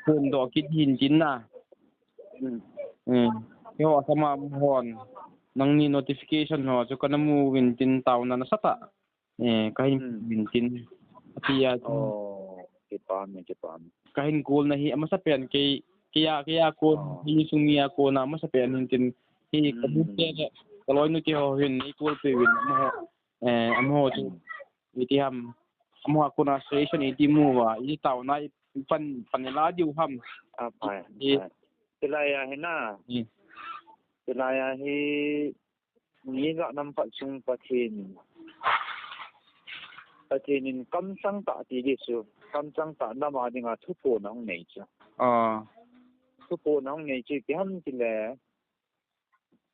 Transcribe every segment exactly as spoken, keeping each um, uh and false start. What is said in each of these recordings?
phone doh kit hin tin na. Hmm. Hmm. Keiho sama hon, nangni notification ho chu kana mu vin tin taona nasatah eh, kahin Hmm. vin tin. Atia chu Oh, kipah e, kipah e. Kahin call na hi amasa pen kei, kei a, kei a kon, Oh. hi sung mi a kon a amasa pen hin tin. Hi Hmm. kabu te le, kaloinu te ho hin nei call pe vin amaho, eh, amaho chu. Hmm. Iti ham, amaho a kon a suggestion iti mu va, iti taona i pan, pan la diu ham. Apai, I apai. Tilai a hi na. Hmm. Tilai a hi, mi ga nam pat sung Pathen. Pathen in kamchang tah ti di chu. Kamchang tah nam a dinga thuphon ahung nei chu. Ah. Thuphon ahung nei chu, ipi ham tile.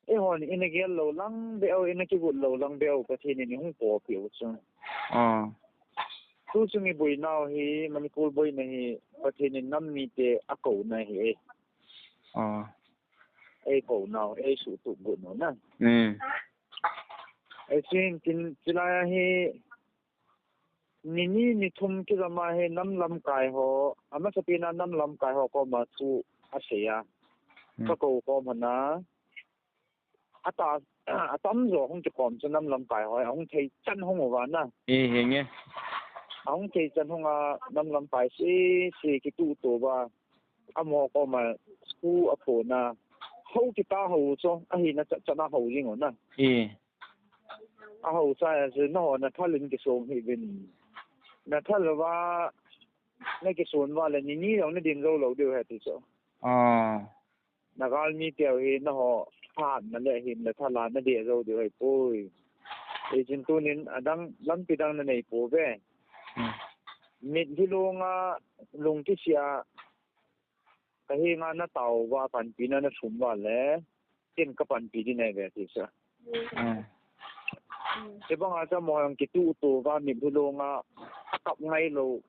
Eihon ina gel lou lang beh u, ina kigot lou lang beh u, Pathen in eihung poupeh u chu. Ah. Tu chung i boinau hi, Manipur boina hi, Pathen in nam mite akouna hi e. Ah. Eikou nau, eisuhtup got nau na. Hmm. Eisin tin, chulai a hi, ni ni ni thum kijom a hi nam lamkai ho, amasapen a nam lamkai ho koma thu asei a. Hmm. Kakou koma na, ata, atamjo hung kikhom chu nam lamkai ho, ahung thei chan hung uva na. Eh, henge. Ahung thei chan hung a nam lamkai sese kituhto uva. Amaho koma school aphona. Hou kita hou chu, ahina chat chat a hou jing u na. Eh. Ahou sa a chu, naho nathal in kisong hih uvin. Nathal uva, nakison uva le, ni ni jong nadin jou lou diu ahi ti chu. Ah. Nagalmi teu hi, naho, phatna le hin le thala nadeh jou diu ahipoi. Eisin tunin, adang, lampi dang nanei pouve. Hmm. Mitlhi longa, lungkisi a, Kahenga natao uva, panpina nathum uva le, ken kapanpi ding nahi ve ti sa. Hmm. Chubanga chu amaho jong kituhto uva, mitlhi longa, akap ngai lou.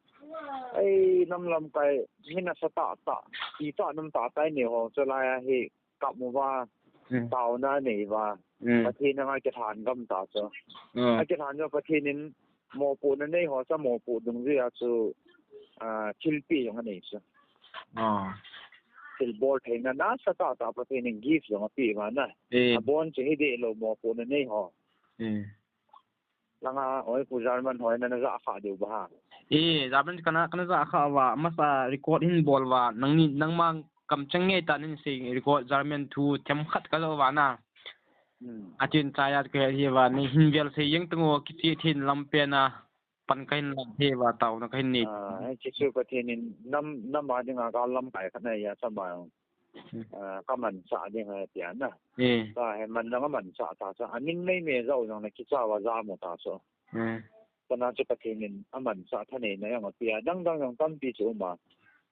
Ei, nam lamkai, mi nasatah tah, kichat nam tah tah nei ho, chulai a hi, kap uva, Hmm. taona nei uva. Hmm. Pathen anga kilhan gam ta chu. Hmm. Akilhan uva Pathen in mopohna nei ho chu mopoh dungjui a chu, ah, thilpeh jong anei chu. Ah. Thilbol theina nasatah tah Pathen in gift jong apeh uva na. Eh. Abon chu hideh lou mopohna nei ho. Eh. Langa, oi, Pu German hoi, nana ja kha diu ba ha? Eh, German kana, kana ja kha uva, masa record hin bol uva, nangni, nangma kamcheng ngai tah nin sei record German thu themkhat kaja uva na. Hmm. Atin chaya kahe uva, nei hin vel sei jeng tung o, kiche thei lampen a, pan kahin la thei uva, taona kahin nei. Ah, hiche chu Pathen in nam, nam a dinga gal lamkai khat ahi a, chama. Hmm. Ah, kamansah ding ahi tia na. Eh. Kahe man jong amansah ta chu. Amin mei me jou jong le kicha uva ja mu ta chu. Hmm. Chuna chu Pathen in amansah thaneina jong apeh a. Dang dang jong tampi chu um a.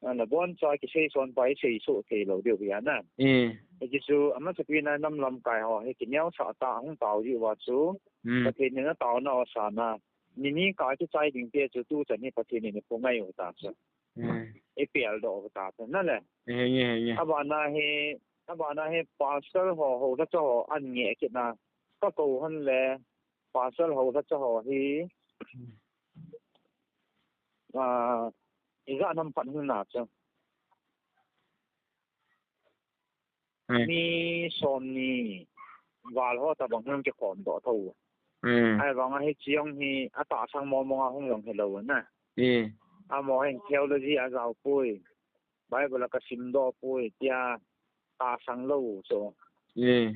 Ana boncha kisei son pa i sei soh thei lou diu ahi a na. Eh. Hiche chu amasapen a nam lamkai ho hi kineosah tah a hung tao jiu va chu. Hmm. Pathen in ataona u asan a. Ni ni kah kichai ding te chu tuchan hi Pathen in eiphu ngai u ta chu. Hmm. Eipel doh u ta chu. Na le. Henge, henge. Abana hi, abana hi pastor ho, houlhacha ho, an ngeh kit na. Kakou hon le, pastor houlhacha ho hi, Hmm. ah, ijat ham phat hung na chu. Hmm. Mi somni val ho tabang hung kikhom doh tho. Hmm. Ahivanga hiche jong hi atahsang mong mong a hung jong hilou na. Hmm. Amaho hin theology ajao poi. Bible a kasim doh poi tia tahsang lou chu. Hmm.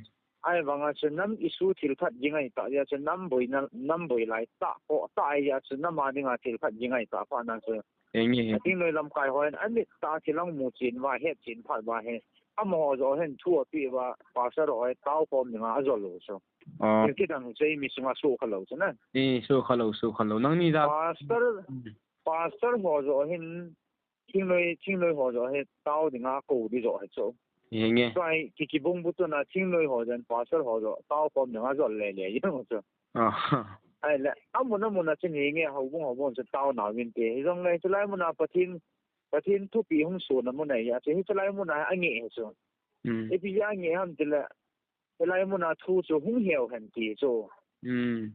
Ahivanga chu nam issue thil khat ging ahi tah jeh a chu nam boina, nam boi lai tah, poh tah ahi a chu nam a dinga thil khat ging ahi tah phat na chu. Henge, henge. Athingnoi lamkai hon amit tah a thil ahung mu chen uva, het chen phat uva hi. Amaho joh hin thu apeh uva, pastor ho hi tao khom dinga ajol u chu. Ah. Thil kidang chu eimi sunga sukha lou chu na. Eh, sukha lou, sukha lou. Nangni ja. Pastor, Hmm. pastor ho joh hin Thingnoi, thingnoi ho joh hi tao dinga kou di joh hi chu. Henge. Tua hi ki, kibung bu tuna thingnoi ho jong pastor ho joh tao khom dinga jol le le jong chu. Ah. Ahile, amun amun a chun henge, houbung houbung chu tao nau vin te. Hijongle, chulai mun a Pathen, Pathen thupeh hung sona mun ahi a chu, hiche lai mun a angeh hi chu. Hmm. Ipi jeh a angeh ham tile, hilai mun a thu chu hung heu hen ti chu. Hmm.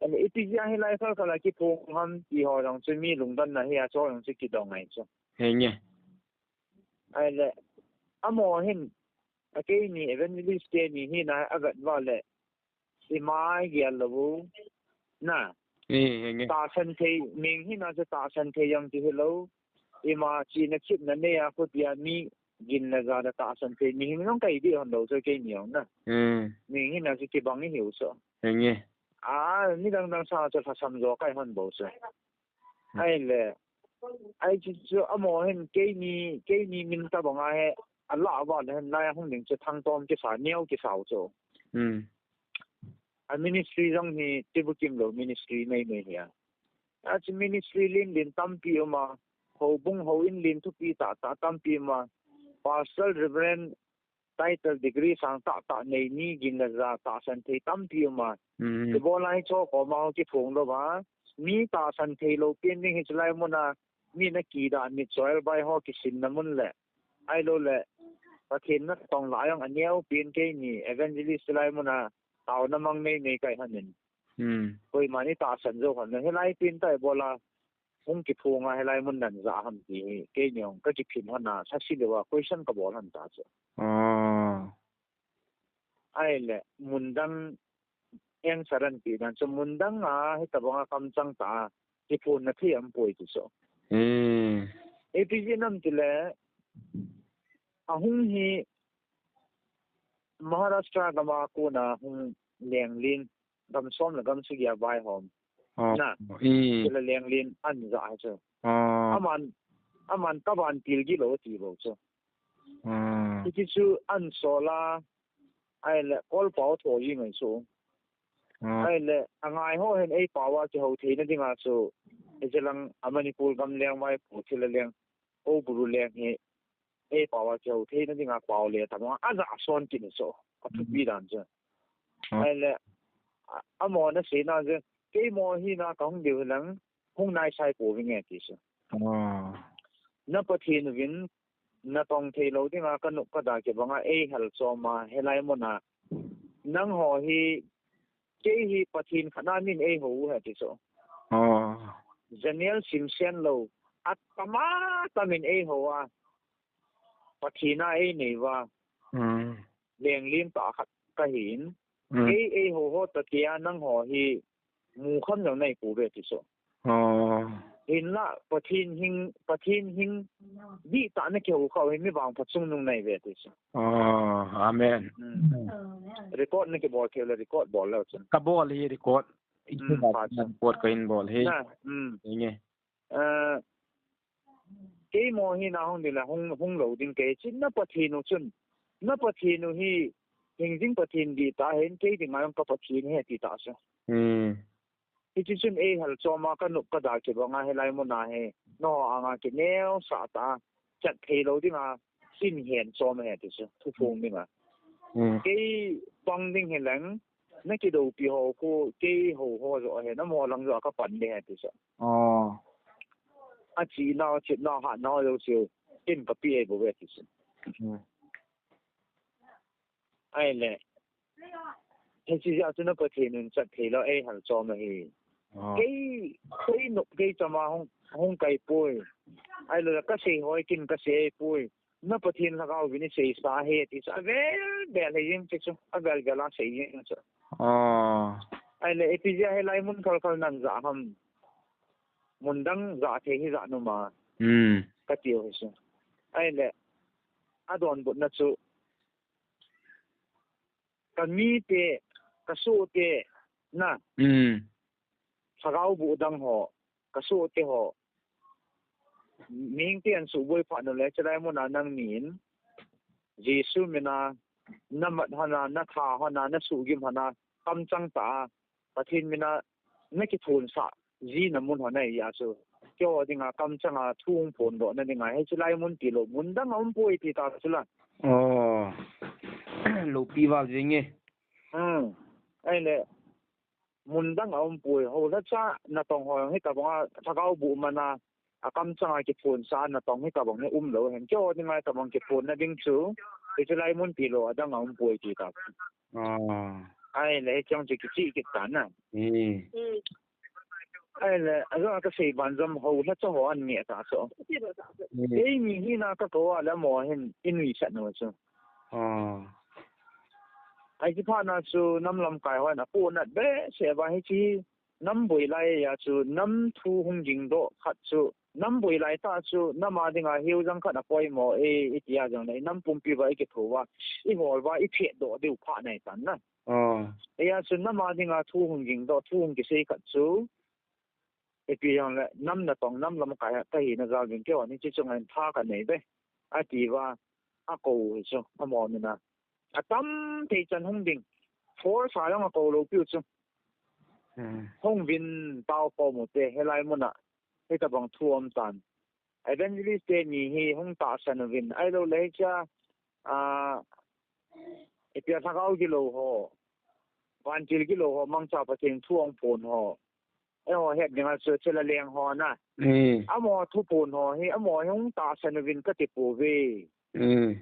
Ahile ipi jeh a hilai khal khal a kiphong ham ti ho jong chu mi lungdon na hi a chu jong chu kidong ngai chu. Henge. Ahile, amaho hin, a keini evangelist teni hina avet uva le, ima gel lou u. Na. Eh, henge. Tahsan thei, mihing hina chu tahsan thei jong chu hilou. Ima chihna chimna nei a khutia mi gin le ja le tahsan thei. Mihing jong kahi ding hon lou chu keini jong na. Hmm. Mihing hina chu kibang ihiu chu. Henge. A, midang dang sanga chu lhasam jo kahi hon bou chu. Ahile, ahi chu chu amaho hin keini, keini min tabang a hi, alah uva le hin lai a hung ding chu thangtom kisa, neo kisa u chu. Hmm. A ministry jong hi tibukim lou ministry maimai hi a. A chu ministry len len tampi um a, houbung houin len thupi tah tah tampi um a, Pastor, Reverend, title, degree sang tah tah nei, mi gin le ja tahsan thei tampi um a. Hmm. Chubol a hiche koma ho kiphong lou va, mi tahsan thei lou pen ding hiche lai mun a, mi na kidah mit soil bai ho kisinna mun le, ahilou le, Pathen natong lah jong aneo pen keini evangelist lai mun a, taona mang maimai kahi hon in. Hmm. Koiman itahsan jou hon lou, hilai pen tah bol a, hung kiphong a hilai mun nan ja ham ti hi, keini jong kakiphin hon a, sasi lou a, question kabol hon ta chu. Ah. Ahile, mun dang answer anti dan chu, mun dang a, hitabang a kamchang tah a, kiphonna thei aumpoi ti chu. Hmm. Ipi jeh ham tile, ahung hi Maharashtra gam a kona hung leng len, gam som le gam sagi a vaihom. Oh. Na. Eh. Chule leng len ahin ja hi chu. Oh. Aman, aman kaban til gilou ti bou chu. Hmm. Hiti chu ahin sol a, ahile kolpao tho ji ngai chu. Hmm. Ahile angai ho hin eipao a kihou theina dinga chu, hiche lang a Manipur gam leng, Manipur thil a leng, Houbru leng hi, eipao a kihou theina dinga pao le tabang a, aja son kit ni chu, athupi dan chu. Hmm. Ahile, a, amaho na seina chu, keimo hina kahung diu hilang, hung naisai pouvinge ti chu. Ah. Na Pathen uvin, natong thei lou dinga kanop kada kibang a eihal chom a, hilai mun a, nangho hi, kei hi Pathen khat a min eihou u ahi ti chu. Ah. Janel simsen lou, atam atam in eihou a, Pathen a einei uva. Hmm. Leng len tah khat kahin. Hmm. Kei eihou ho toh kei a nangho hi mukham jong nei pouve ti chu. Oh. Hinla Pathen hing, Pathen hing dihtah na kihou khah u hi mi vangphat chungnung nahi ve ti chu. Oh, amen. Hmm. Record na kibol thei le record bol leu chun. Kabol hi record. Hmm, pha chu. Record kahin bol hi. Na, hmm. Henge. Eh, keimo hina hung ding le hung, hung lou ding kahi chu, na Pathen u chun, na Pathen u hi, hingjing Pathen dihtah ahin, kei dinga jong ka Pathen ahi ti tah chu. Hmm. Hiti chun eihal chom a kanop kada kibang a hilai mun a hi, nangho anga kineosah tah a, chat thei lou dinga, hin hen chom ahi ti chu, thuphong dinga. Hmm. Kei pang ding hileng, na kidoupi ho khu, kei hou ho joh ahi, namo lang joh a kapan ding ahi ti chu. Oh. Achihna, achepna, hatna ho jouse, ken kapeh ahi bouve ti chu. Hmm. Ahile, hiche jeh a chu na Pathen un chat thei lou, eihal chom ahi. Oh. Kei, kei nop, kei chama hung, hung kai poi. Ahilou le kasei ho hi ken kasei poi. Na Pathen Lhagao vin eiseisa ahi ti chu avel vel hi jeng ti chu, avel vel a sei jeng chu. Oh. Ahile, ipi jeh a hilai mun khal khal nan ja ham. Mun dang ja thei hi ja nom a. Hmm. Kati u hi chu. Ahile, adonbutna chu, ka mite, ka sohte, na. Hmm. Lhagao boh dang ho, ka sohte ho. Mihingte ahin suboi phat u le, chulai mun a nangni in, Jesu min a, na mat hon a, na tha hon a, na suhgim hon a, kamchang tah a, Pathen min a, na kithonsah ji na mun hon ahi a chu. Keiho dinga kamchang a thu hung phondoh na dinga, hiche lai mun tilou, mun dang aumpoi ti ta chu la. Oh. Loupi val jeng e. Hmm. Ahile, mun dang aumpoi, ho la cha natong ho jong hitabang a, lhagao boh man a, akamchang a kiphonsah a natong hitabang hi umlou hen. Keiho dinga hitabang kiphonna ding chu, hiche lai mun tilou, adang aumpoi ti ta. Ah. Ahile, hiche jong chu kichih kit tan na. Hmm. Hmm. Ahile, ajong a kasei ban jong ho lha chu ho an nge ta chu. Hmm. Eimi hina kakou a le mo hin i nuisat nu chu. Ah. Ahi phat na chu nam lamkai hon apohnat behseh uva hiche nam boi lai a chu nam thu hung ging doh khat chu nam boi lai tah chu nam a dinga hiu jang khat apoimo e, i tia jong le nam pumpi uva i kitho uva, i hol uva, i phet doh diu phat nei tan na. Ah. Eia chu nam a dinga thu hung ging doh, thu hung kisei khat chu ipi jong le nam natong nam lamkai a kahi na jal vin keiho ni chi chung in tha kanei ve. Ati uva akou hi chu amo mina. Atam thei chan hung ding. Force a jong akou lou piu chu. Hmm. Hung vin tao khom u te, hilai mun a. Hitabang thu um tan. Evangelist te ni hi hung tahsan uvin. Ahilou le hiche a, ah, ipi a lhagao gilou ho. Vantil gilou ho, mangcha Pathen thu hung phong ho. Eiho het ding a chu thil a leng ho na. Hmm. Amaho thu phong ho hi, amaho hi hung tahsan uvin kati pouve. Hmm.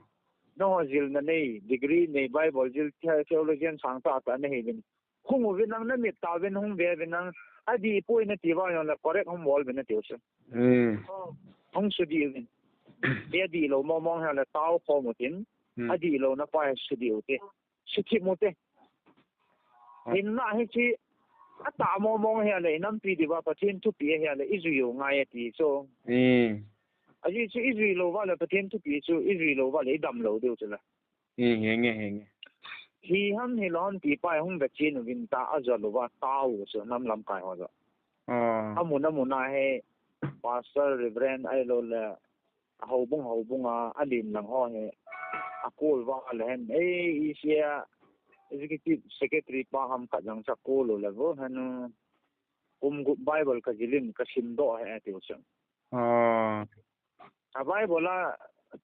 Nangho jilna nei, degree nei, Bible jil, the-, theologian sang tah tah nahi uvin. Hung uvin lang namit tah uvin hung ve uvin lang. Adih poi nati uva jong le correct hung bol uvin nati u chu. Hmm. Hung sudih uvin. Adih lou mong mong hile tao khom u tin. Hmm. Adih lou na pa hi sudih u te. Suthip u te. Hmm. Hinna hiche atah mong mong hile nampi diuva Pathen thupeh hile i jui u ngai ati chu. Hmm. Ajeh chu i jui lou uva le Pathen thupeh chu i jui lou uva le i dam lou diu chu le. Hi, henge, henge. Hi ham, hilou ham ti pa hung ve chen uvin ta, ajol uva tao u chu nam lamkai ho jong. Ah. Amun, amun a hi Pastor, Reverend ahilou le houbung, houbung a, alen lang ho hi. Akol uva le hen. Ei, i sia Executive Secretary pa ham khat jong chu akol u le vo hen u. Kum gup Bible kajil in kasim doh e ati u chu. Ah. A Bible a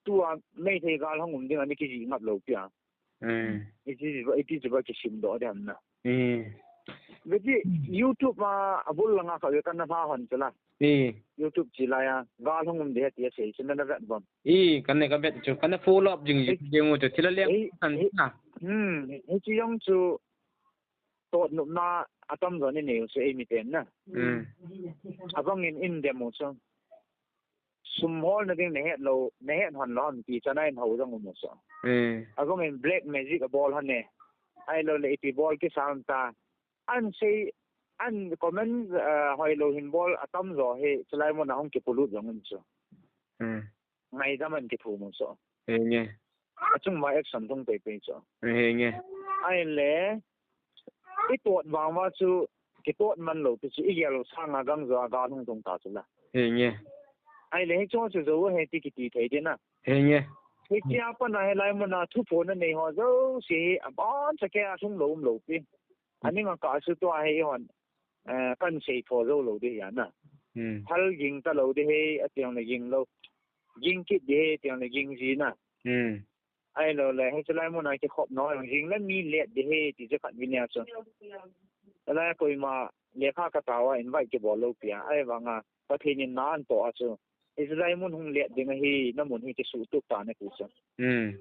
tua Meitei gal hung um ding a ni kijih ngap lou pi a. Hmm. Iti, iti chuba kisim doh ding ham na. Hmm. Veti YouTube a abul langa kha ve kana lha hon chu la. Hmm. YouTube chi lai a gal hung um ding ati asei chu nana vet bom. I, kana ka vet chu, kana follow up jing jing u chu thil a leng kan na. Hmm. Hiche jong chu tot nopna atam jo ni nei u chu eimi ten na. Hmm. Abang in in dem u chu. Sum holna ding nahet lou, nahet hon lou ham ti chan a in ho jong um u chu. Hmm. Abang in black magic abol hon e. Ahilou le ipi bol kisa ham ta. An sei, an comment, eh, hoilou hin bol atam jo hi, chulai mun a hung kipolut jong um chu. Hmm. Ngaidam an kithum u chu. Henge. Achung uva action thung pei pei chu. Henge. Ahile, i tot vang uva chu, kitot man lou pi chu, i gel sanga gang jo a gal hung tung ta chu la. Henge. Ahile, hiche chu jou u ahi ti kiti thei ding na. Henge. Hiche a pat na hilai mun a thuphon anei ho jouse hi, abon chauva lhung lou um lou pi. Aning a kah chu tua hi hon, eh, kan sei tho jou lou ding ahi na. Hmm. Hal ging ta lou ding ahi, ati jong le ging lou. Ging kit ding ahi, ati jong le ging ji na. Hmm. Ahilou le, hiche lai mun a kikhop nau jong jing le mi let ding ahi, ti chu khat vin a chu. Hilai a koima lekha katao a invite kibol lou pi a. Ahivang a, Pathen in na an toh a chu. Hiche lai mun hung let ding ahi, na mun hi kisuh tup tan ati chu. Hmm.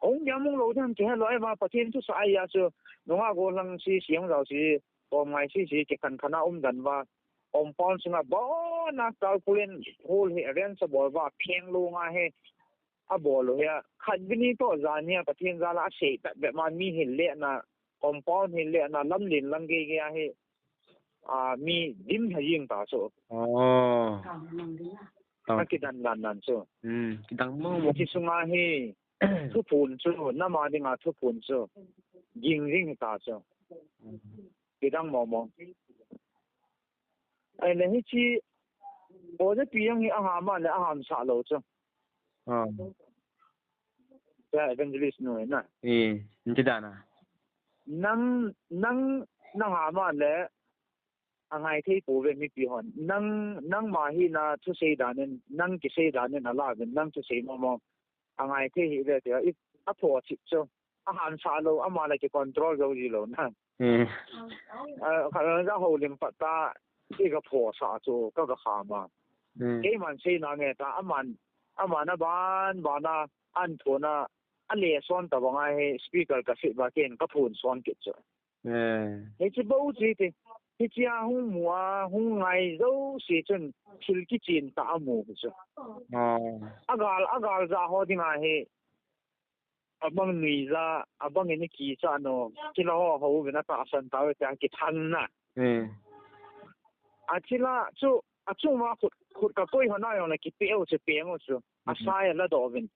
Hung jam hung lou ding kihe lou ahi vang, Pathen thusah ahi a chu. Nungah gollhang sese hung jao sese, kom ngai sese, kikhan khan a um dan uva. Compound sunga bon a tarpaulin hole hi arrange abol uva, pheng lou nga hi. Abol u hi a, khat vin ni toh jan hi a, Pathen jal a asei tat bep ma mi hin le na, compound hin le na, lam len lang gei gei a hi. A, mi dim lha jing ta chu. Oh. A kidan dan dan chu. Hmm, kidan mong mong. Hiche sunga hi, thuphon chu, nam a dinga thuphon chu. Ging jing hi ta chu. Kidan mong mong. Ahile hiche, oja pi jong hi aham a le aham sah lou chu. Ah. Cha evangelist nu na. Eh, nti dan a. Nang, nang, nang ham a le, angai thei pouve mipi hon. Nang, nangma hina thusei dan in, nang kisei dan in ala uvin, nang thusei mong mong. Angai thei hih ve tia, i, apho chip chu. Aham sah lou, ama le kicontrol jou ji lou na. Hmm. A, kha, ja ho lim pat ta, i kapho sah chu, ka, ka kham a. Hmm. Keiman sei na nge ta, aman, aman aban, ban a, an thon a, a le son ta bang a hi, speaker ka sit ba ken, ka phon son kit chu. Eh. Hiche bou chu ti. Hichea hung mu a, hung ngai jouse chun thil kichen tah amu hi chu. Agal, agal ja ho dinga hi abang nuija, abang in kichat no, thilha ho hou vin atahsan tauve tia kithang na. Athilha chu, achunga khut, khut kakoi ho na jong le kipeh u chu, peng u chu. Asai aladoh uvin.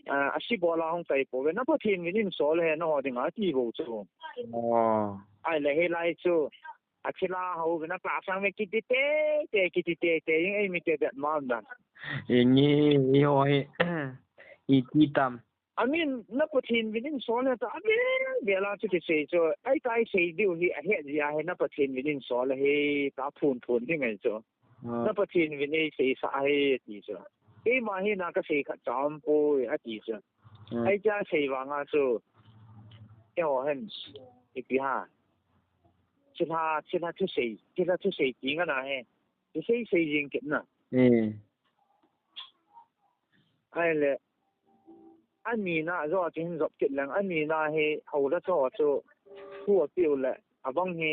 Asibol a hung kai pouve. Na Pathen vin in sol he, naho dinga ati bou chu. Ahile hilai chu, athilha hou vin atahsan ve kiti teitei, kiti teitei, jing eimite det mam da. Inge, eiho hi, iti tam. Amin, na Pathen vin in sol he ta, avel vel a chu kisei chu. Ahi, kasei diu hi, ahet jeh a hi, na Pathen vin in sol ahi, ta phun phun ding ahi chu. Na Pathen vin eiseisah ahi, ati chu. Keima hi na kasei khat cha umpoi, ati chu. Ahi, cha sei vanga chu. Eiho hen, ipi ham. Thilha, thilha thusei, thilha thusei ti ngen ahi. Kisei sei jing kit na. Ahile, ani na jo a chu hin jop kit leng, ani na hi houlha cho chu thu apeh u le, abang hi,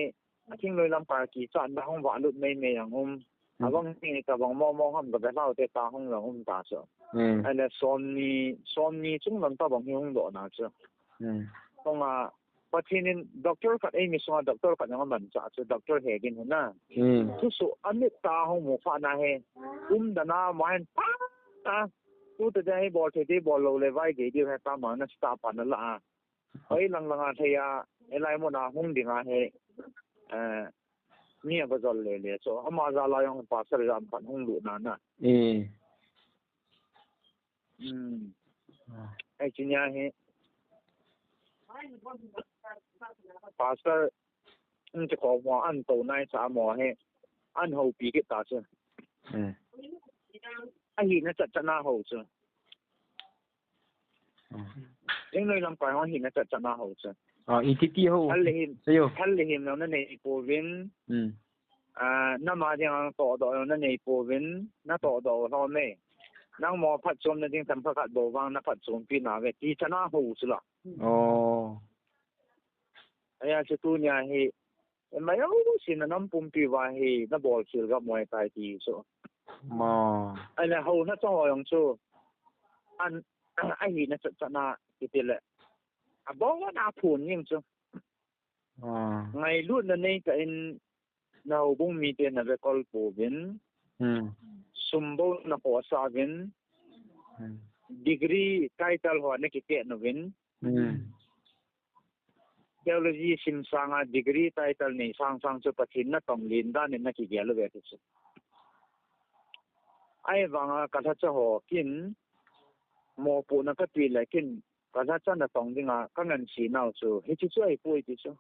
athingnoi lamkai kichatna hung vahlut meimei jong um. Abang hi tabang mong mong ham, gavelhau te ta hung jong um ta chu. Ahile somni, somni chung lang tabang hi hung doh na chu. Hung a, Pathen in doctor khat eimi sunga doctor khat jong amanchah chu, doctor Hegin hi na. Thusoh amit tah a hung mu phat na hi, umdan a ama hin pha a, tu te dia hi bol thei ding bol lou le vai gei diu he ta, ama na sta pa na la a. Hoi lang lang a thei a, hilai mun a hung ding a hi, mi ava jol le le chu. Ama jal a jong pastor jat khat hung lut na na. Ahi, chunia hi pastor, um, ti kho mo, an tou nai sa mo hi, an houpi kit ta chu. Ahina chat chat na hou chu. Thingnoi lamkai ho hina chat chat na hou chu. Iti ti hou. Thal le him, thal le him jong na nei pouvin. Nama dinga tohdoh jong na nei pouvin, na tohdoh u lhom e. Nangma phatchomna ding themkhat khat bou vang na phatchompi nauve, ti chan a hou chu la. Ahia chu tunia hi, ima jouse na nam pumpi uva hi, na bolkhel gam u ahitai ti chu. Ahile houna cha ho jong chu, an, ahina chat chat na, kiti le, abon a phun jing chu. Ngailutna neitah in na houbung mite na vekol pouvin, sum bou na khohsah uvin, degree title ho na kipeh uvin, theology sim sanga degree title nei sang sang chu Pathen natong len dan in na kigel uve ti chu. Ahivanga kalhacha ho kin, mopohna kapeh le kin, kalhacha natong dinga kangansei nau chu hiche chu ahipoi ti chu.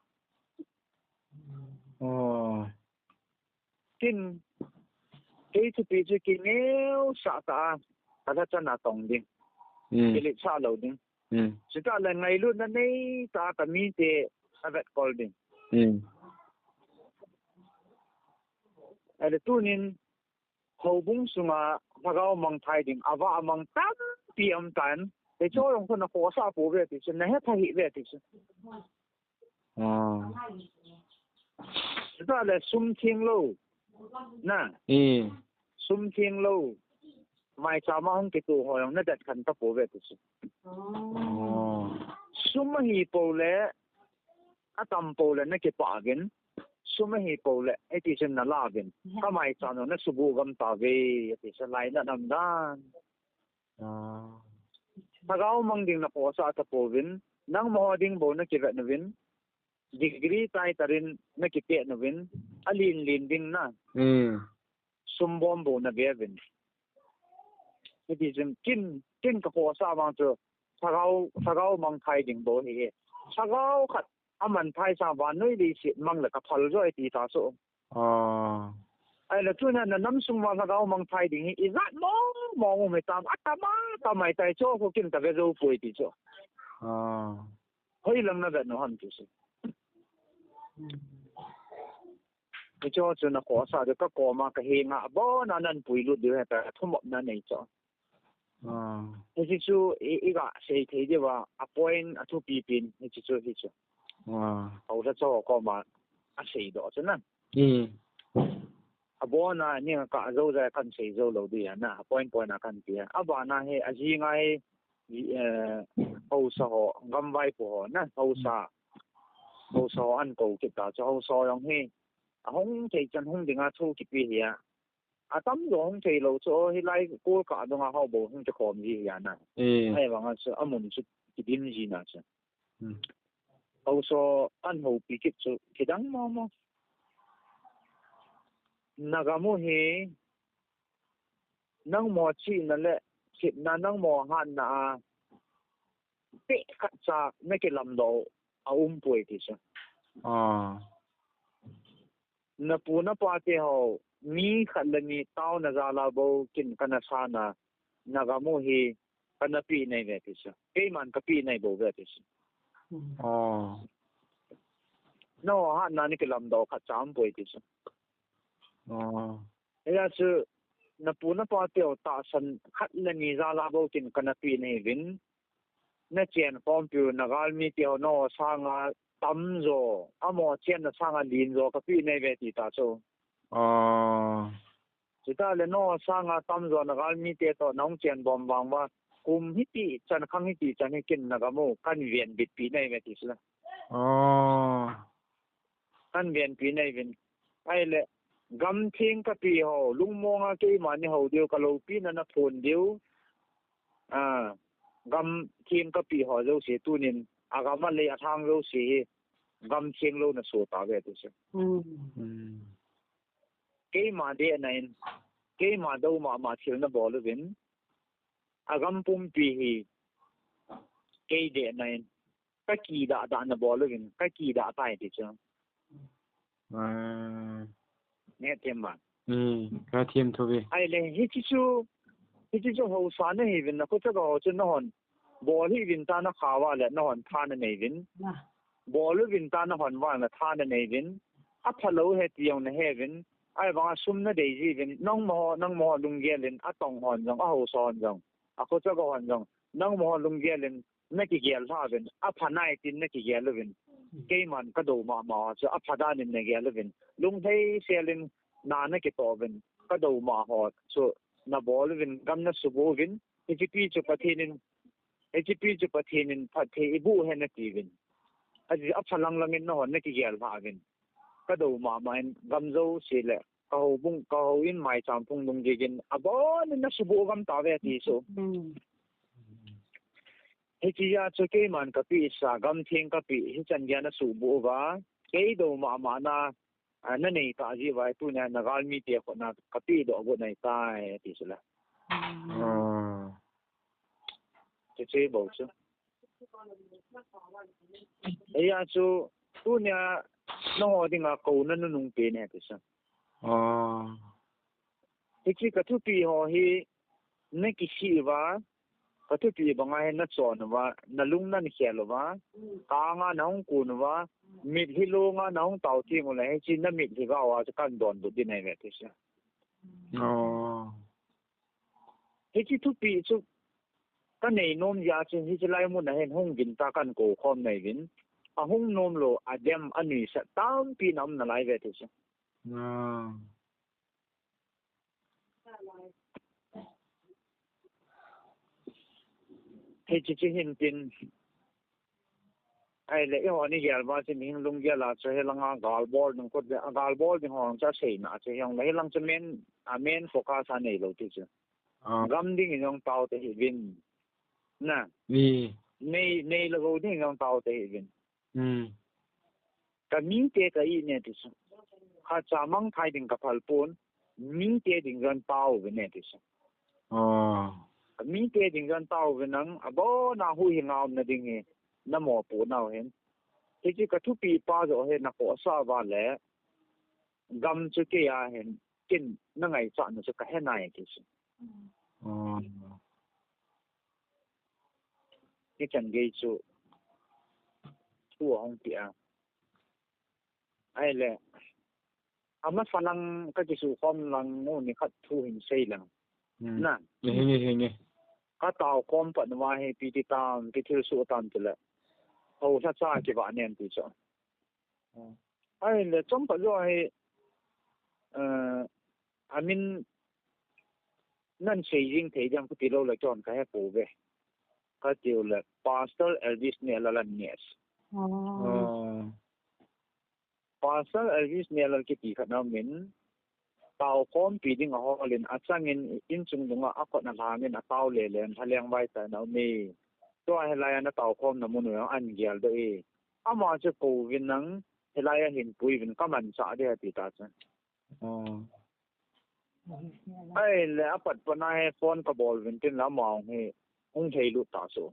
Kin, kei thupi chu kineosah tah a kalhacha natong ding, kiletsah lou ding, chutah le ngailutna neitah a kamite avetkol ding. Ahile tunin houbung sunga lhagao mangthai ding avah mang tampi aumtan, hicheho jong khu na khohsah pouve ti chu, na hetha hih uve ti chu. Chutah le sum thenglou, na, sum thenglou, maicham a hung kitoh ho jong na det khen tapouve ti chu. Sum ahipou le, atampou le na kipah uvin, sum ahipou le hiti chun na la uvin, kamaicham jong na subuh gam tauve ati chu, lainat aumdan. Lhagao mang ding na khohsah tapouvin, nangma ho ding bou na kivet uvin, degree title in na kipeh uvin, alen len ding na, sum bom bou na ve uvin. Hiti chun kin, kin kakhohsah vang chu lhagao, lhagao mangthai ding bou ahi e. Lhagao khat amangthai sang vannoi leiset mang le kaphal jo e ti ta chu. Ahile tunia na nam sung uva lhagao mangthai ding hi ijat mong mong um hitam, atam atam ahitai, chu khu kin kave jou poi ti chu. Hoilang na vet u ham ti chu. Hicheho chu na khohsah diu, kakoma kahenga abona nan puilut diu hita, thumopna nei chu. Hiche chu i, iga sei thei diuva, a point athupi pen hiche chu, hichu. Houlhacha ho koma aseidoh chu na. Hmm. Abona ni ka jo ja kan sei jo lo dia na, point point a kan tia. Abana hi, ajing a hi, eh, hausa ho, gamvai pu ho na, hausa. Hausa ho an ko kita, chu hausa ho jong hi. Ahung thei chan hung dinga thu kipe hi a. Atam jo hung thei lo chu, hilai Kolkata donga ho bou hung kikhom ji hi a na. Eh. Ahivanga chu, amun chu kidim ji na chu. Hmm. Hausa an houpi kit chu, kidang mama. Nagam u hi, nangma chihna le, chihna nangma hatna a, peh khat cha, na kilamdoh, a um poi ti chu. Ah. Na pu na pa te ho, mi khat le ni taona jal a bou kin kana sa na, nagam u hi kana pe nai ve ti chu. Keiman ka pe nai bou ve ti chu. Hmm. Oh. No, hatna ni kilamdoh khat cha um poi ti chu. Oh. Hijeh chu, na pu na pa te ho tahsan khat le ni jal a bou kin kana pe nai vin. Na chen khompi u, na galmi te ho, no sanga tamjo, amaho chenna sanga limjo ka pe nai ve ti ta chu. Ah. Chutah le no sanga tamjo, na galmi te toh, na hung chen bom vang uva, kum hiti chan, khang hiti chan hi kin nagam u, kan venbit pi nai ve ti chu la. Ah. Kan venpi nai vin. Ahile, gamtheng ka pe ho, lungmonga keima ni ho diu, ka loupina na phon diu. Ah, gamtheng ka pe ho jouse tunin, agam a lei a thang jouse hi, gamtheng lou na so ta ve ti chu. Hmm. Hmm. Keima dehna in, keima dou mama thil na bol uvin, agam pumpi hi, kei dehna in, ka kidah dah na bol uvin, ka kidah tai ti chu. Ah. Nge them ba. Hmm, ka them tho ve. Ahile, hichi chu, hichi chu hausa na hi vin, na ko cha ka ho chu na hon. Bol hi vin ta na kha uva le, na hon tha na nei vin. Na. Bol u vin ta na hon uva na tha na nei vin. Aphalou he ti jong na he vin. Ahivanga sum na dei ji vin. Nangma ho, nangma ho lunggel in, atong hon jong, ahausa hon jong, a ko cha ka hon jong, nangma ho lunggel in, na kigel lha uvin, apha nai tin na kigel uvin. Keiman ka dou mama ho chu apha dan in na gel uvin. Lunglhai sel in na na kitoh uvin. Ka dou ma ho chu na bol uvin, gam na subuh uvin. Hiche pi chu Pathen in, hiche pi chu Pathen in phatthei eiboh hen ati uvin. Aji apha lang lang in na hon na kigel lha uvin. Ka dou mama in gam jouse le ka houbung, ka houin maicham phung nung gigin abon in na subuh gam ta ve ti chu. Hmm. Hiche a chu keiman ka pe sa, gamtheng ka pe, hichan geiya na subuh uva, kei dou mama na, ah, na nei ta ji uva, tunia na galmi te khut na ka pe doh got nai tai, ti chu la. Hmm. Ah. Chu chu bou chu. Hijeh a chu, tunia, nangho dinga kouna nunung pen e ti chu. Ah. Hiche ka thupi ho hi, na kisih uva, ka thupi banga hi na chon uva, na lung na khel uva, ka anga na hung kun uva, mitlhi longa na hung tao theng u le, hiche na mitlhi gao a chu kan donbut ding ahi ve ti chu. Oh. Hiche thupi chu ka nei nom jeh a chu hiche lai mun a hin hung vin ta kan kou khom nai vin. Ahung nom lou, adem, anuisat tampi na um nalai ve ti chu. Ah. Hiche chu hin tin. Ahile, eiho ni gel uva chu mihem lunggel a chu hilanga gal bol ding khut le, a gal bol ding ho chu aseina chu hijongle, hilang chu main, a main focus a nei lou ti chu. Ah. Gam ding in jong tao tahih uvin. Na. Ni. Nei, nei le gou ding in jong tao tahih uvin. Hmm. Ka mite ka it ne ti chu. Khatcha mangthai ding ka phal pon, mite ding jong tao uvin ne ti chu. Ah. Ka mite ding jong tao uvin nang, abona huhhing a umna ding hi, na mopoh nau hin. Hiche ka thupi pa joh hi na khohsah uva le, gam chu kei a hin, ken na ngaichat na chu ka he nai ti chu. Ah. Hichan gei chu thu ahung peh a. Ahile, amasa lang ka kisukhom lang u ni khat thu hin sei lang. Hmm. Na. Ni hinge, hinge. Ka tao khom pat uva hi ipi ti tam, ipi thilsoh tam tile. Hou lhacha kivah nem ti chu. Hmm. Ahile, chomkhat joh hi, uh, I mean, nan sei jing thei diam kati lou le kihon ka he pouve. Kati u le Pastor Elvis Nehlal an neh. Oh. Pastor Elvis Nehlal kiti khat na min tao khompi ding a hol in a chang in in chung dunga a khut a lhang in a tao le le an thaleng vai ta na mi. Tua he lai an a tao khom na mun u an gial do e. Ama chu ko vin nang he lai a hin pui vin ka man cha de ti ta cha. Oh. Ai le a pat pana he phone ka bol vin tin la ma he hung thei lut ta so.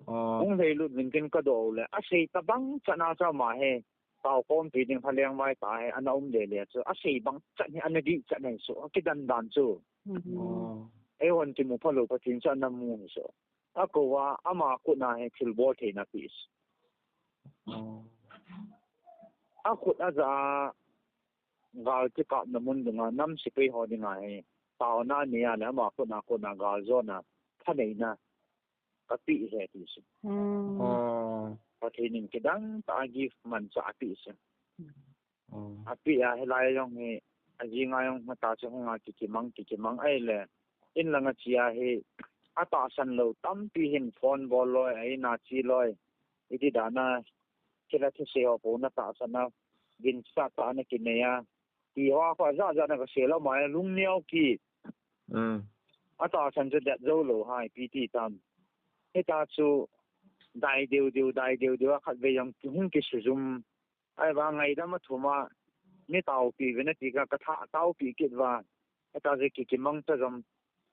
Oh. Hung thei lut vin tin ka do le a sei ta bang cha na cha ma he tao khompi ding pha leng vai ta he ana um le le chu a sei bang cha ni ana di cha nei so ki dan dan chu. Oh. Ei hon ki mu pha lo pa tin cha na mu so. A ko wa ama ko na he thil bol thei na pi so. Oh. A khut a za gal ti kap na mun dunga nam sipai ho dinga he tao na ni a le ama khut na khut na gal zo na tha nei na ka pi he ti si. Oh. Pathen in kidang ta gift man cha a pi si. Oh. A pi a he lai jong he a ji nga jong ma ta chu hung a ki ki mang ki ki mang ai le in langa chi a he a ta san lo tampi hin phone bol loi ai na chi loi. Iti dana kila thu se ho po na ta sana gin sa ta na ki ne ya ti ho ko za za na ka se lo ma lung neo ki Mm. a ta san chu dat zo lo hai pi ti tam he ta chu dai deu deu dai deu deu a khat ve jong hung ki su zum ai ba ngai da ma thu ma ni tau pi ve na ti ka ka tha tau pi kit va a ta je ki ki mang ta jom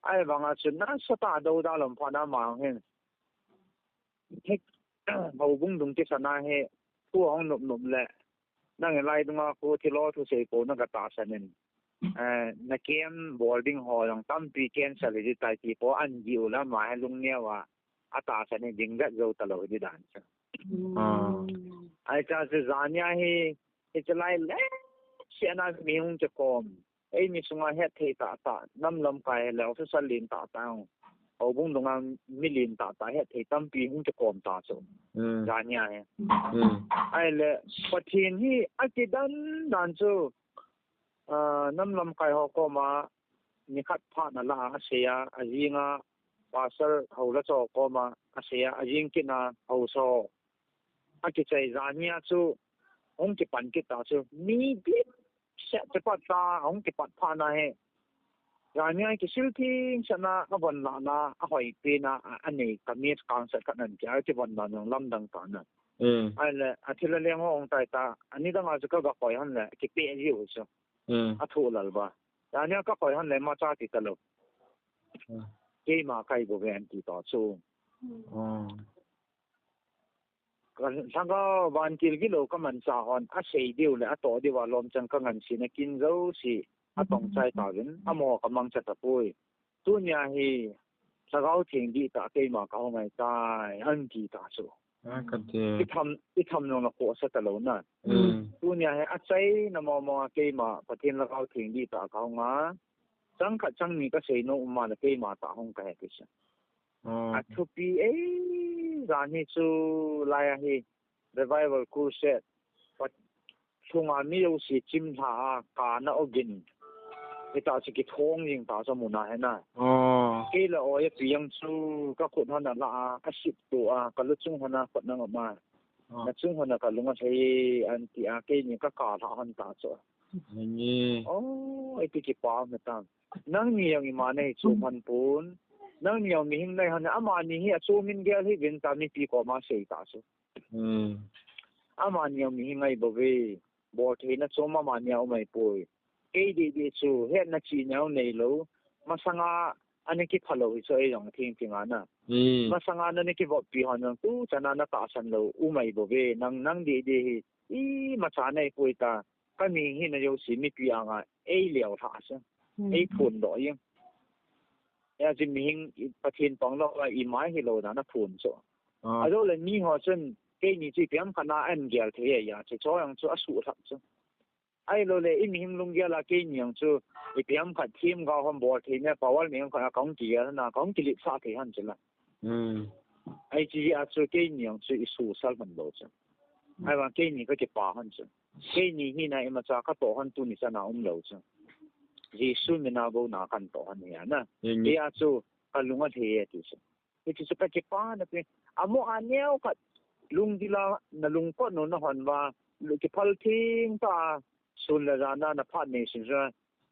ai ba nga chu na sa ta do da lom pha na ma hin he ho bung dung ti sana he thu hong nup nup le nang lai dunga ko thi lo thu sei ko na ka ta sanin eh na kem bol ding ho jong tampi cancel hi tai ti po an ji u la ma he lung neo a a ta sanin ding gat zo ta lo hi dan sa Ah. Ai cha se zania hi hi cha lai le si ana mi hung cha kom ei mi sunga het thei ta ta nam lam kai le official lin ta ta hung ho bung dunga mi lin ta ta het thei tampi hung cha kom ta so Mm. zania he Mm. ai le Pathen hi a ki dan dan chu ah, nam lam kai ho koma ni khat pha na la a se a a jing a pastor ho la cho koma a se a a jing kin a ho so a ki chai zania chu hung ki pan ki ta chu mi bi se te pa ta hung ki pat pha na he zania ki sil thing sa na a von la na a hoi pe na a, a nei ka mi kang sa ka nan ki a ki von la nong lam dang ta na Mm. ai le a thil a leng ho hong tai ta ani dang a chu ka ga koi han le ki pe ji u chu Mm. a thu lal ba zania ka koi han le ma cha ti ta lo Mm. keima kai bo ve an ti ta chu Oh. ka sanga van kil gi lo ka man cha hon a sei diu le a to diu a lom chang ka ngan si na kin zo si a tong chai ta vin a mo ka mang cha ta pui tunia hi Lhagao Theng di ta keima ka hong ai tai an ti ta chu Ah, ka ti. I tham i tham nong na ko sa ta lo na Mm. tunia he a chai na mo mo keima Pathen Lhagao Theng di ta ka hong a chang khat chang ni ka sei no um ma le keima ta hong ka he ki sa Oh. a thupi ei zan hi chu lai a hi revival crusade pat thunga mi yo si chim hla a ka na ogin ita si ki thong jing ta sa mu na he na Oh. kei la o ya pi yang chu ka khut hon a la a ka sip tu a ka lu chung hon a khut na ma Oh. na chung hon a ka lunga thei an ti a kei ni ka ka hla hon ta chu Ni. Oh, iti ki pa me ta. Nang ni yang ima nei chu man pun. Nang ni yang mi hing nei han ama ni hi a chu min gel hi vin ta mi pi ko ma sei ta chu. Mm. Ama ni yang mi hing ai bo ve. Bo thei na chu ma ma ni au mai poi. Kei di di chu he na chi neu nei lo. Masanga ani ki phalo hi chu ei jong thing thing ana. Mm. Masanga na ni ki vop pi hon jong tu chana na ta san lo u mai bo ve nang nang di di hi. I ma cha nei poi ta. Ka mi hi na yo si mi pi anga ei leo tha sa. Ei phun do yeng. Ya ji mi hing i Pathen pang lo a i mai hi lo na na phun so. Ah. A lo le mi ho chun kei ni chi piam khat na an gel thei ya chu cho yang chu a su thak chu. Ai lo le i mi hing lung gel a kei ni yang chu i piam khat thim ga hom bol thei ne power mi hing khat a kong ki gel na kong ki lip sa thei han chu la. Mm. Ai chi a chu kei ni yang chu i su sal man lo chu. Ahivang keini kakipah hon chu. Keini hina imacha katoh hon tuni chana umlou chu. Jesu mina bou na kantoh hon hi ana. Hia chu kalung alhei e ti chu. Hiti chu kakipah na pi. Amo aneo khat lunggila nalungkot nau nahon uva, kiphal theng tah a sun le jan a naphat nei sun chu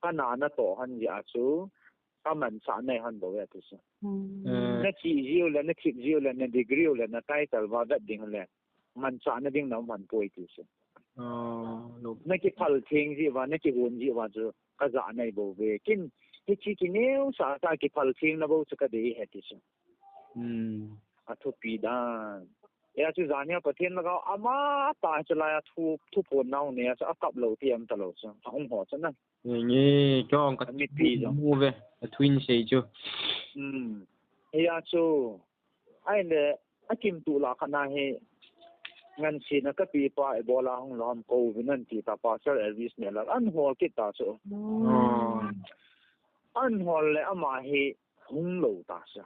kana natoh hon jeh a chu kamanchah nei hon bou e ti chu. Nachi jiu le, nathip jiu le, na degree u le, na title uva vet ding le manchahna ding na um hon poi ti chu. Nakiphal theng jeh uva, nakihon jeh uva chu kajah nei bou ve. Kin, hiche kineosah a kiphal thengna bou chu kadei e ti chu. Athupi dan. Hia chu janhia Pathen lhagao ama tah chu laiya thu, thuphon nau ne a chu akap lou ti um talou chu. Ahung ho chu na. Nge, nge, chong ka mipi jong mu ve, athuin sei chu. Hia chu, ahile, akimtuh lah khat na hi, ngansena kapipa ibola hung lou ham kou vin anti ta Pastor Elvis Nehlal, ahol kit ta chu. Ahol le ama hi hung lou ta chu.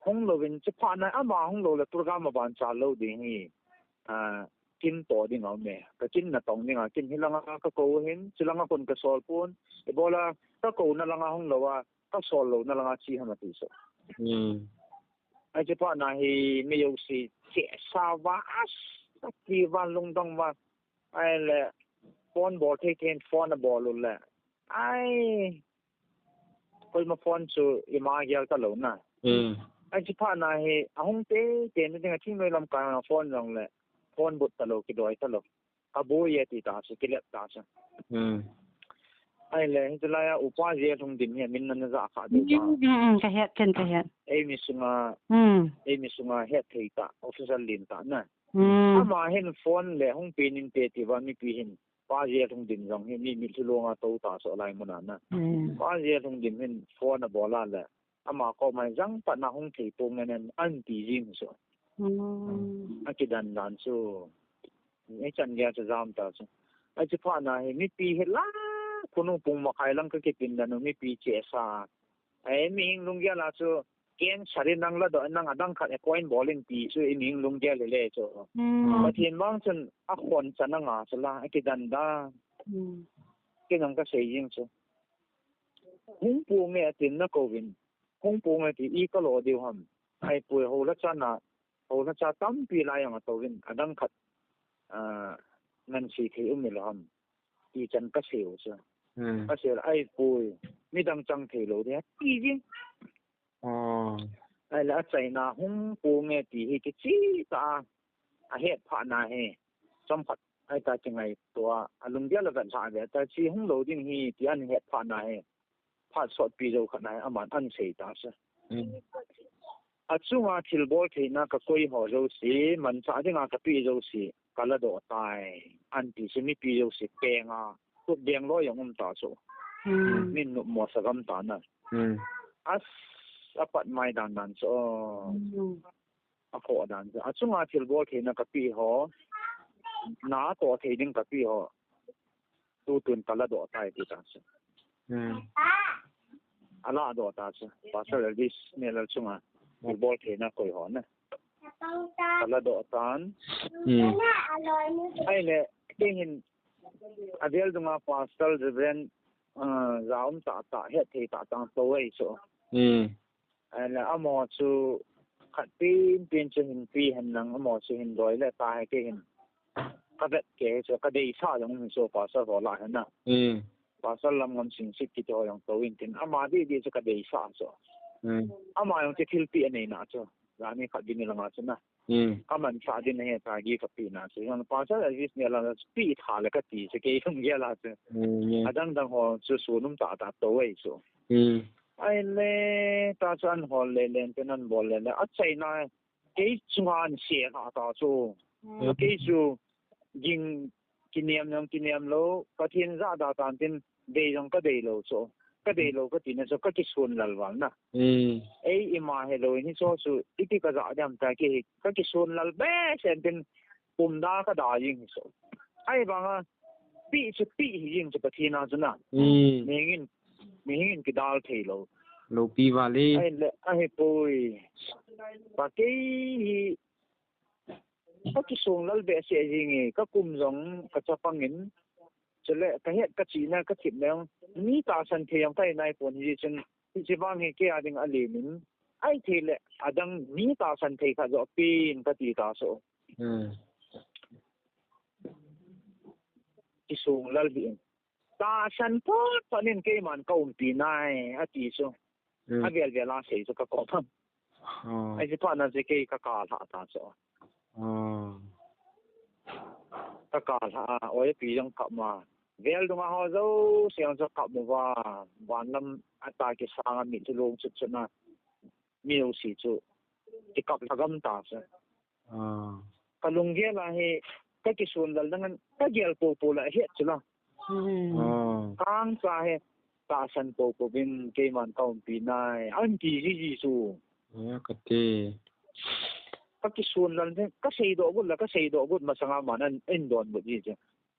Hung louvin, chuphat na ama hung lou le program abancha lou ding hi, kin toh ding aume. Kakin natong dinga, kin hilanga kakou hin, chulanga kon kasol pon, ibola kakouna langa hung lou a, kasol louna langa che ham ati chu. Ahi chuphat na hi mi jouse chesa uva, asa ti uva, lungdong uva. Ahile phone bol thei thei in phone abol u le. Ai, koima phone chu ima gel talou na. Ahi chuphat na hi ahung teitei na dinga thingnoi lamkai a phone jong le phone but talou, kidoi talou. Kaboi e ti ta chu, kilep ta chu. Ahile hiche laiya upa J. Lhungdim hi amin nana jah kha diu ba? Kahet ken, kahet. Eimi sunga, eimi sunga hetthei tah, officer lentah na. Ama hin phone le hung pen inte ti uva mipi hin, Pa J. Lhungdim jong hi mi mitlhi longa tou ta chu alai muna na. Pa J. Lhungdim hin phone abol a le, ama koma jang pat na hung thei ponge nen anti jing chu. Akidan dan chu. Hichan geiya chu jam ta chu. Ahi chuphat na hi mipi hi la, khonung pung makhai lang kakipin dan u mipi chesa. Ai, mihing lunggel a chu, cancer in nang ladoh, nang adang khat appoint bol in ti chu, i mihing lunggel hile chu. Pathen vang chun akhon chan anga chu la, akidan dan. Kei jong kasei jing chu. Hung ponge atin nakouvin. Hung ponge ti i kalo diu ham. Ahipoi, houlhacha na, houlhacha tampi lai jong atouvin, adang khat, ngansi thei um hilou ham. Tichan kasei u chu. Kasei le, ahipoi, midang chang theilou ding ati jing. Ahile achaina hung ponge ti hi kicheh tah a ahet phat na hi, chomkhat ahita kingaito a, alunggel avet lhah ve ta, che hung lou ding hi ti ahin het phat na hi, phat sotpi jou khat na hi aman ahin sei ta chu. Achunga thilbol theina kakoi ho jouse, manchah dinga kapeh jouse kaladoh tai, anti chu mipi jouse penga, khut beng loi jong um ta chu. Min nopmo sa gam ta na. As, apat mai dan dan chu. Akhoh dan chu. Achunga thilbol theina kapeh ho, natoh thei ding kapeh ho, tutun kaladoh tai ti ta chu. Aladoh ta chu. Pastor Elvis Nehlal chunga thilbol theina koi ho na. Kaladoh tan. Ahile, kei hin, avel dunga Pastor Reverend, jaum tahtah, hetthei tahtah tou ahi chu. Ahile amaho chu khat penpen chu hinpe hen lang, amaho chu hin doi le ta hi kei hin kavet kei hi chu, kadeisah jong um hi chu, Pastor ho lah hi na. Pastor Lamngam Singsit kiti ho jong tou intin, ama didi chu kadeisah chu. Ama jong chu thilpeh aneina chu. Jani khat ding langa chu na. Kamanchah din ahi ta, gift apehna chu. Jong Pastor Elvis Nehlal chu peh tha le kati chu, kei lunggel a chu. Adang dang ho chu sun um tahtah tou ahi chu. Ahile, ta chu ahin hol le le, tin ahin bol le le, achaina kei chunga ahin se lha ta chu. Kei chu ging kinem jong kinem lou, Pathen jahda tan tin, dei jong kadei lou chu. Kadei lou katina chu kakisonlal val na. Ei ima helou in hichu chu iti kajah ding ham tia kei hi kakisonlal behseh in tin, pumda kada jing hi chu. Ahivanga peh chu peh hi jing chu Pathen a chu na. Mihing in, mihing in kidal thei lou. Loupi val e. Ahile, ahipoi. Pa kei hi Ka kisung lal behseh jing e, ka kum jong ka chapang in, chule ka het ka chihna ka thip leng, mi tahsan thei jong ka hi nai pon, hijeh chun hiche vang hi kei a ding alen in, ahi thei le adang mi tahsan thei khat joh pen ka ti ta chu. Hmm. Kisung lal hi in. Tahsan phot phot in keiman ka umpi nai, ati chu. Hmm. Avel vel a sei chu ka kom tham. Oh. Ahi chu phat na chu kei ka kal ha ta chu. Oh. Ka kal ha, oi pi jong kap ma. Vel dunga ho jouse jong chu kap mo va. Van lam a ta kisang a mit chu long chut chut na. Mi jouse chu. Ki kap lha gam ta chu. Ah. Ka lunggel a hi, ka kisun lal dang in, ka gel popo la het chu la. Hmm. Ah. Kang cha hi, tahsan popo vin keiman ka umpi nai, an ti jiji chu. Ya, ka ti. Ka kisun lal ding, ka seidoh got la, ka seidoh got masang a man an, an donbut ji chu.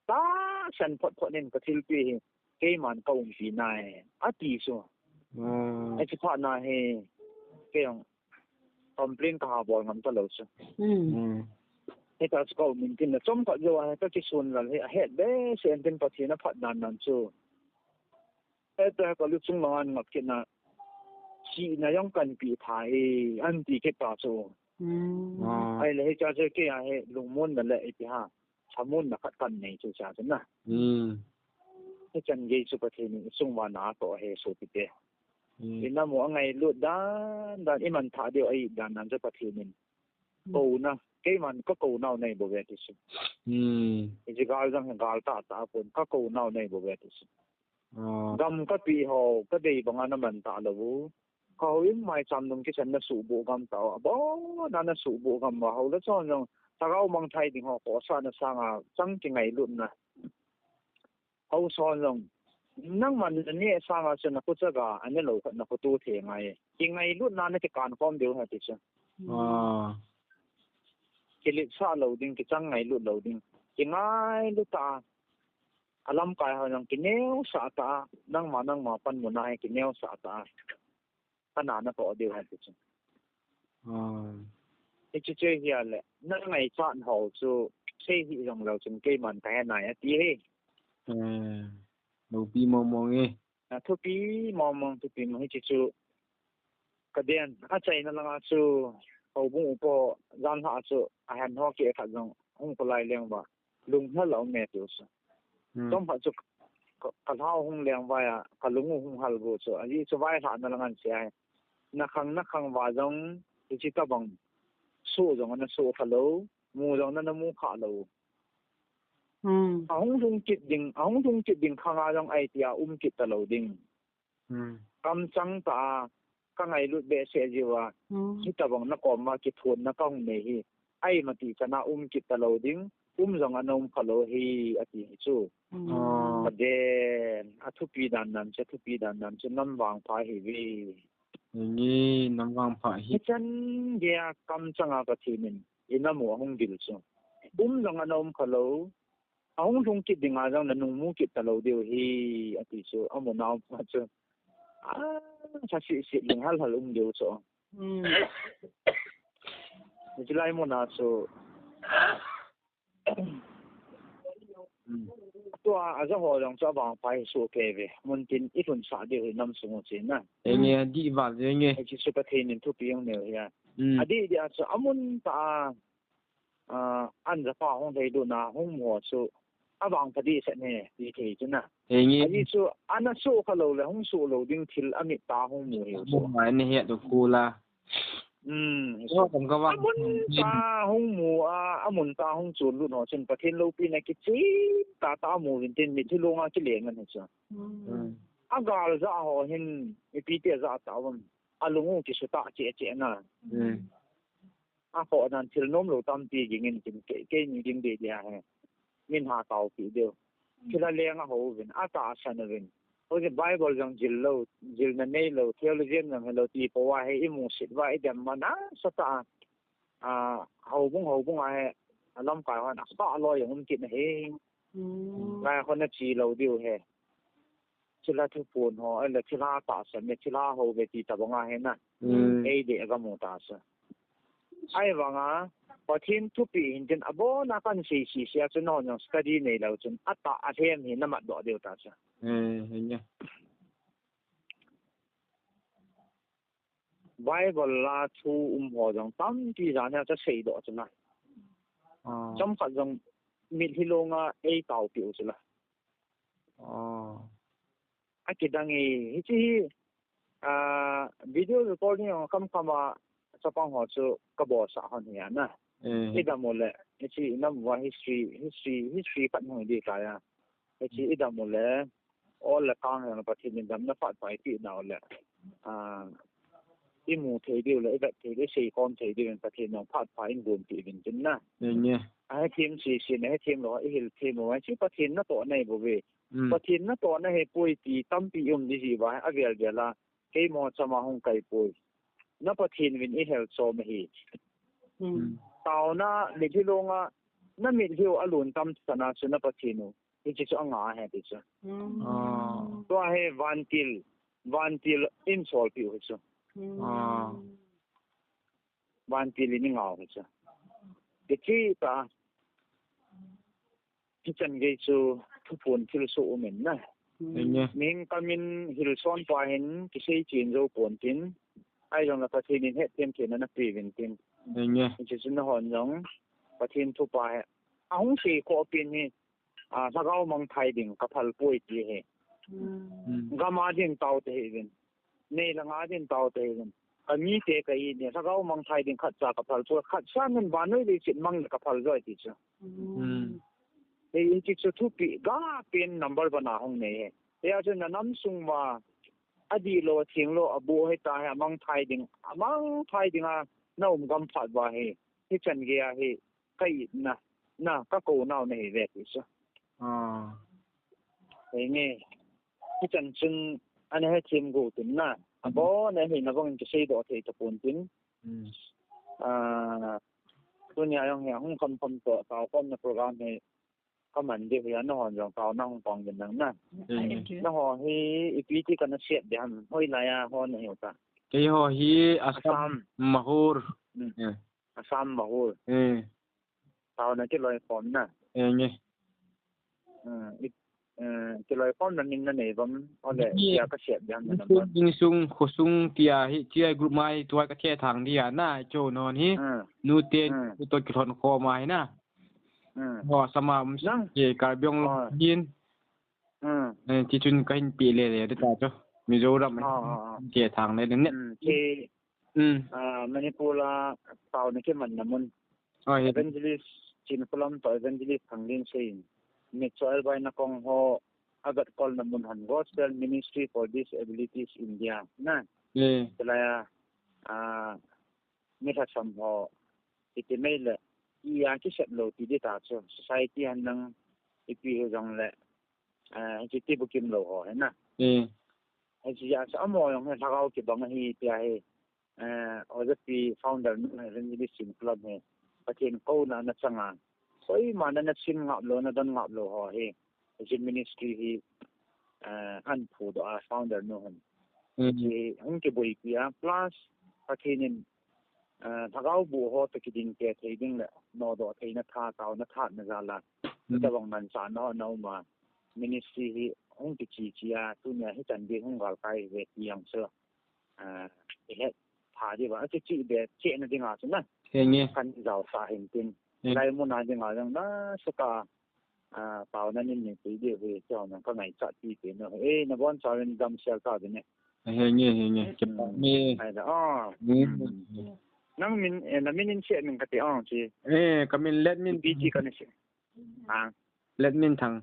Tahsan phot phot in ka thilpi hi, keiman ka umpi nai, ati chu. Hmm. Ahi chu phat na hi, kei jong complain ka ha bol ngam ta lou chu. Hmm. Hmm. Hita chu ka um in tin la chomkhat jou a hi ka kisun lal hi ahet behseh in tin Pathen a phat dan dan chu. Hita ka lu chung lang an ngap kit na, chihna jong kan pi tha e, an ti kit ta chu. Hmm. Ah. Ahile hiche chu kei a hi lungmonna le ipi ham, thamunna khat kan nei chu cha chu na. Hmm. Hichan gei chu Pathen in i chung uva na atoh ahi sopite. Hmm. I nam u angailut dan dan, i man thah diu a i dan dan chu Pathen in. Hmm. Kouna, keiman ka kou nau nei bou ve ti chu. Hmm. Hiche gal jong hi gal tah tah pon, ka kou nau nei bou ve ti chu. Ah. Gam ka pi ho, ka dei banga na man ta lou u. Ka houin maicham nung kisan na suhboh gam ta u. Abon a na suhboh gam uva, hou le chon jong, lhagao mangthai ding ho, khohsahna sanga, chang kingailutna. Hou son jong, nangman na neh sanga chu na khocha ga, a ne lou khat na khoto thei ngai. Kingailutna na kikan khom diu ahi ti chu. Ah. Kiletsah lou ding, kichang ngailut lou ding. Kingailut ta. A lamkai ho jong kineosah ta, nangma, nangma panmun a hi kineosah ta. Ka na na toh diu ahi ti chu. Ah. Hiche chu hi a le, na ngaichat ho chu, sei hih jong lou chun keiman ka he nai ati hi. Eh, loupi mong mong e. Na thupi mong mong, thupi mong hiche chu. Ka den, achaina langa chu, houbung upa, jan lha chu, ahen ho keh khat jong, hung kholai leng uva. Lunghel a um e ti u chu. Hmm. Chomkhat chu ka, ka lhau hung leng vai a, ka lung u hung hal bu chu. Ajeh chu vailhahna lang an sia hi. Na khang, na khang uva jong, hiche tabang. Soh jong ana soh kha lou, mu jong ana mu kha lou. Hmm. Ahung lhung kit ding, ahung lhung kit ding khang a jong ahi tia um kit ta lou ding. Hmm. Kamchang tah a, ka ngailut behseh jiu a, hmm, hitabang na kom a kithonna ka hung nei hi, ahi mati chan a um kit ta lou ding, um jong ana um kha lou hi, ati hi chu. Hmm. Ah. Ka den, athupi dan dan chu, athupi dan dan chu, nam vangpha hi ve. Nge, nam vangpha hi. Hichan gei a kamchang a Pathen in, i nam u ahung dil chu. Um jong ana um kha lou, ahung lhung kit ding a jong na nung mu kit ta lou diu hi, ati chu, amun a um pa chu. Ah, sa si si ling hal hal um diu chu. Hmm. Hiche lai mun a chu. Hmm. Tua, aja ho jong chu avangpha hi soh kei ve. Mun tin i lhunsah diu hi nam sung u chu na. Enge, adih val jeng e. Hiche chu Pathen in thupi hung neiu hi a. Hmm. Adih dih a chu amun tah a. Ah, an japa hung thei duna, hung mu chu, avangpha dehset ne, ti thei chu na. Henge. Ajeh chu, ana soh kha lou le, hung soh lou ding thil amit a hung mu hi chu. Hung mai ne he tu khu la. Hmm, hi chu. Amun tah hung mu a, amun tah hung chon lut ho chun, Pathen loupina kicheh tah tah mu vin tin, mitlhi long a kileng ngan hi chu. Hmm. Agal jah ho hin, ipi ti jah tah uvem. Alung u kisutah cheh cheh na. Hmm. Akhoh dan thil nomlou tampi ging in tin kei, keini ding dei dei ahi. Min ha taopi diu. Thil a leng a ho uvin, atahsan uvin. Hoijeh Bible jong jil lou, jilna nei lou, theologian jong hilou ti pou ahi, i musit uva, i dem man a, sa ta a. Ah, houbung, houbung ahi, a lamkai hon, a sa loi jong um kit na hi. Hmm. Lai hon a chi lou diu he. Thilha thuphon ho, ahile thilha tahsan le thilha hou ve ti tabang ahi na. Hmm. Ei deh a ka mu ta sa. Ahivang a, Pathen thupeh hintin abona kan sei sese a chu nahon jong study neilou chun atah alhem hi namat doh diu ta chu. Eh, hinge. Bible a thu um ho jong tampi jan a chu seidoh chu na. Ah. Chomkhat jong mitlhi longa eitaopeh u chu la. Ah. Akidang e, hiche hi, ah, video recording jong kamkam a chapang ho chu kabolsah hon hi a na. Eh. Idam u le, hiche inam uva history, history, history khat hung hi ding tai a. Hiche idam u le, ol le kang jong Pathen in damna phat pha eipeh nau le, ah, imu thei diu le, ivet thei diu, seikhom thei diu in Pathen jong phat pha eigonpeh uvin tin na. Hinge. Ahethem sese, ahethem lou, ihil them u, hiche Pathen natohna ahi bouve. Hmm. Pathen natohna ahipoi ti tampi um ding jeh uva, avel vel a, keima chama hung kai poi. Na Pathen uvin ihil chom ahi. Hmm. Taona mitlhi longa, na mitlhi u alon tam chan a chu na Pathen u. Hiche chu anga ahi ti chu. Hmm. Ah. Tua hi vantil, vantil in solpeh u hi chu. Hmm. Ah. Vantil in ingau hi chu. Hiche ta. Hichan gei chu thuphon thilsoh um in na. Hinge. Mihing kamin hilson pa hin kisei chen jou pon tin. Ahijongle Pathen in hetthem theina napeh uvin tin. Hinge. Hiche chu nahon jong Pathen thupha hi. Ahung seikhoh pen hi, ah, lhagao mangthai ding kaphal poi ti ahi. Hmm. Gam a ding tao tahih uvin. Nei le gou a ding tao tahih uvin. Ka mite ka it in, lhagao mangthai ding khatcha kaphal poi, khatcha in vannoi leiset mang le kaphal joi ti chu. Hmm. Hei, hiche chu thupeh ga pen number one a hung nei ahi. Hia chu na nam sung uva, adihlou, athenglou, aboh hita hi, amangthai ding, amangthai ding a, na um gam phat uva hi, hichan gei a hi, ka itna, na, kakou nau nahi uve ti chu. Ah. Hinge. Hichan chun ana hethem got un na. Abon a hina bang in kiseidoh thei tapon tin. Hmm. Ah, tunia jong hi ahung khamkham toh, taokhomna program hi kaman diu hi a, nahon jong taona hung pang uvin lang na. Hmm. Nangho hi ipi ti kana sep ding ham, hoilai a ho nahiu ta? Keiho hi Assam, Assam. Mahur. Hmm. Eh. Assam Mahur. Eh. Taona kiloikhomna. Eh, nge. Eh, i, eh, kiloikhomna min nanei uvam, ole, ipi a kasep ding ham na number. Insung, khosung tia hi, tia group mai, tua kathethang dia na, cho non hi. Hmm. Nute, hmm, nuto kilhon khom a hi na. Hmm. Ho, Assam a um, nang, ke Karbi Anglong, oh, hin. Hmm. Eh, tichun kahin pe lele ding ta chu. Mizoram, oh, oh, oh, kithethang lele ne. Hmm, ke Hmm. Ah, Manipur a taona kimanna mun. Oh, he. Evangelist Chinkholam toh Evangelist Thanglinsei in. Mitcho elbaina kong ho avetkolna mun hon Gospel Ministry for Disabilities India. Na. Eh. Chulai a, ah, mi lhasam ho. Iti mai le. Ia kisep lou ti ding ta chu. Society hon nang ipi u jongle. Eh, hiche ti bukim lou ho, he na. Hmm. Hiche a sa amo jong hi lhagao kibang ahi tia hi. Eh, Ojapi founder nu Evangelist Chinkholam hi. Pathen kouna ana chang a. Koima na, na sim ngap lou, na don ngap lou ho hi. Hiche ministry hi, eh, ahin phudoh a founder nu hin. Hmm. Hiche hung kiboipi a. Plus, Pathen in, eh, lhagao boh ho toh kiding te thei ding le, nodoh theina tha, taona tha na jal a. Hmm. Hitabang manchahna ho na um a. Ministry hi hung kiche che a, tunia hichan gei hung galkai ve ti jong chu, ah, ihet pha diu va, akiche be chehna ding a chu na. Henge. Kan jaosah hin tin. Henge. Lai mun a ding a jong na suka, ah, taona nin nei pui diu hi, chu jong ka ngaichat pi pi no. Eh, nabonchauvin damsel tauvin e. Henge, henge. Hmm. Kipah e. Ai da, ah. Hmm. Hmm. Nang min, eh, na min in seh min kati, ah, chi. Eh, ka min Letminthang. Ipi chi kana seh. Ah. Letminthang.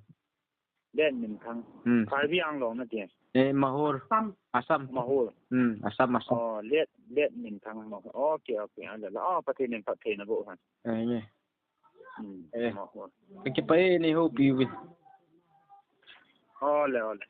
Letminthang. Hmm. Karbi Anglong nati. Eh, Mahur. Assam. Assam. Mahur. Hmm, Assam, Assam. Oh, Let, Letminthang, Mahur. Okay, okay. Ah, la, la. Oh, Pathen in phatthei naboh hen. Eh, nge. Hmm, eh, Mahur. Kakipah e, nei houpi uvin. Ole, ole.